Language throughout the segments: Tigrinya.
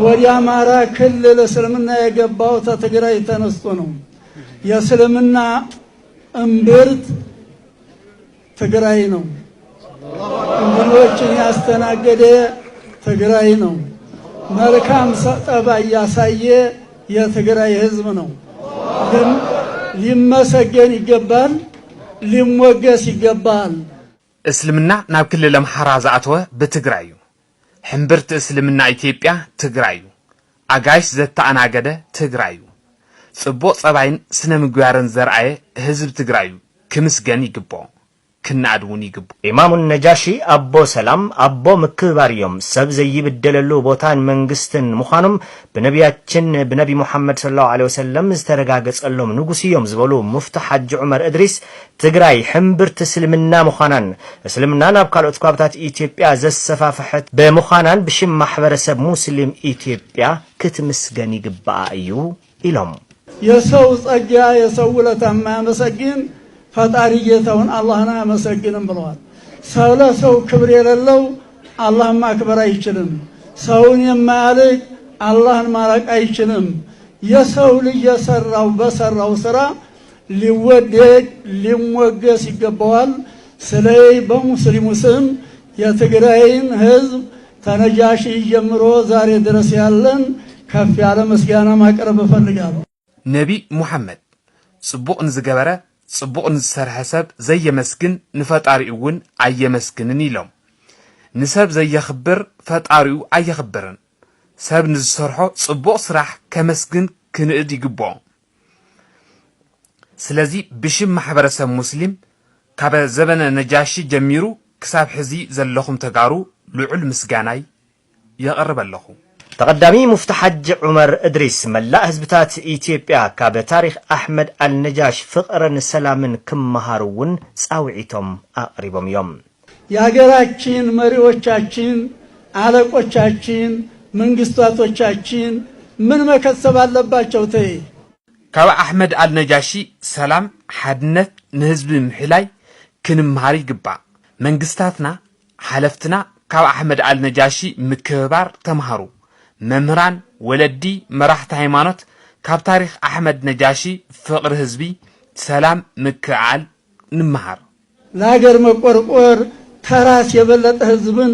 ወደ አማራ ክልል እስልምና የገባው ተትግራይ ተነስቶ ነው። የእስልምና እምብርት ትግራይ ነው። እንግዶችን ያስተናገደ ትግራይ ነው። መልካም ሰ- ጠባይ ያሳየ የትግራይ ህዝብ ነው። ሊም- ሊመሰገን ይገባል፣ ሊሞገስ ይገባል። እስልምና ናብ ክልል ኣምሓራ ዝኣተወ ብትግራይ እዩ። ሕምብርቲ እስልምና ኢትዮጵያ ትግራይ እዩ። ኣጋይሽ ዘተኣናገደ ትግራይ እዩ። ጽቡቕ ጸባይን ስነ ምግባርን ዘርኣየ ህዝቢ ትግራይ እዩ። ክምስገን ይግብኦ። ክነኣድ እውን ይግብኦ። ኢማሙ ነጃሺ ኣቦ ሰላም፣ ኣቦ ምክብባር እዮም። ሰብ ዘይብደለሉ ቦታን መንግስትን ምዃኖም ብነቢያችን ብነቢ ሙሓመድ ሰለላሁ ዐለይሂ ወሰለም ዝተረጋገጸሎም ንጉስ እዮም ዝበሉ ሙፍቲ ሓጂ ዑመር እድሪስ ትግራይ ሕምብርቲ እስልምና ምዃናን እስልምና ናብ ካልኦት ከባብታት ኢትዮጵያ ዘሰፋፍሐት ብምዃናን ብሽም ማሕበረሰብ ሙስሊም ኢትዮጵያ ክትምስገን ይግባኣ እዩ ኢሎም። የሰው ጸጋ የሰው ውለታ የማያመሰግን ፈጣሪ ጌታውን አላህን አያመሰግንም ብለዋል። ስለ ሰው ክብር የሌለው አላህን ማክበር አይችልም። ሰውን የማያልቅ አላህን ማራቅ አይችልም። የሰው ልጅ የሰራው በሰራው ስራ ሊወደድ ሊሞገስ ይገባዋል። ስለይ በሙስሊሙ ስም የትግራይን ህዝብ ተነጃሺ ጀምሮ ዛሬ ድረስ ያለን ከፍ ያለ ምስጋና ማቅረብ እፈልጋለሁ። ነቢ ሙሓመድ ጽቡቕ ንዝገበረ ጽቡቕ ንዝሰርሐ ሰብ ዘየመስግን ንፈጣሪኡ እውን ኣየመስግንን ኢሎም። ንሰብ ዘየኽብር ፈጣሪኡ ኣየኽብርን። ሰብ ንዝሰርሖ ጽቡቕ ስራሕ ከመስግን ክንእድ ይግብኦ። ስለዚ ብሽም ማሕበረሰብ ሙስሊም ካብ ዘበነ ነጃሺ ጀሚሩ ክሳብ ሕዚ ዘለኹም ተጋሩ ልዑል ምስጋናይ የቕርብ ኣለኹ። ተቐዳሚ ሙፍቲ ሓጂ ዑመር እድሪስ መላእ ህዝብታት ኢትዮጵያ ካብ ታሪኽ ኣሕመድ ኣልነጃሽ ፍቕርን ሰላምን ክመሃሩ እውን ጻውዒቶም ኣቕሪቦም እዮም። የሀገራችን መሪዎቻችን፣ አለቆቻችን፣ መንግስታቶቻችን ምን መከሰብ አለባቸው ተይ ካብ ኣሕመድ ኣልነጃሺ ሰላም፣ ሓድነት፣ ንህዝቢ ምሕላይ ክንምሃር ይግባእ። መንግስታትና፣ ሓለፍትና ካብ ኣሕመድ ኣልነጃሺ ምክብባር ተምሃሩ። መምህራን፣ ወለዲ፣ መራሕቲ ሃይማኖት ካብ ታሪኽ ኣሕመድ ነጃሺ ፍቕሪ ህዝቢ፣ ሰላም፣ ምክዕዓል ንምሃር። ለሀገር መቆርቆር ተራስ የበለጠ ህዝብን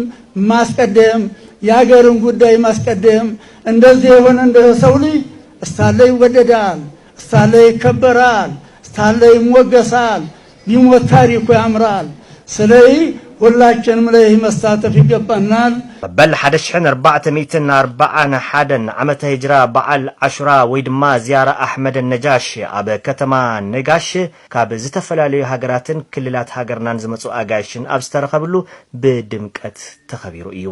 ማስቀደም የሀገርን ጉዳይ ማስቀደም እንደዚህ የሆነ እንደ ሰው ልጅ እስታለ ይወደዳል፣ እስታለ ይከበራል፣ እስታለ ይሞገሳል፣ ቢሞት ታሪኩ ያምራል። ስለይ ሁላችንም ለይህ መሳተፍ ይገባናል። መበል ሓደ ሽሕን ኣርባዕተ ሚእትን ኣርባዓን ሓደን ዓመተ ሂጅራ በዓል ዓሹራ ወይ ድማ ዝያራ ኣሕመድ ነጃሽ ኣብ ከተማ ነጋሽ ካብ ዝተፈላለዩ ሃገራትን ክልላት ሃገርናን ዝመፁ ኣጋይሽን ኣብ ዝተረኸብሉ ብድምቀት ተኸቢሩ እዩ።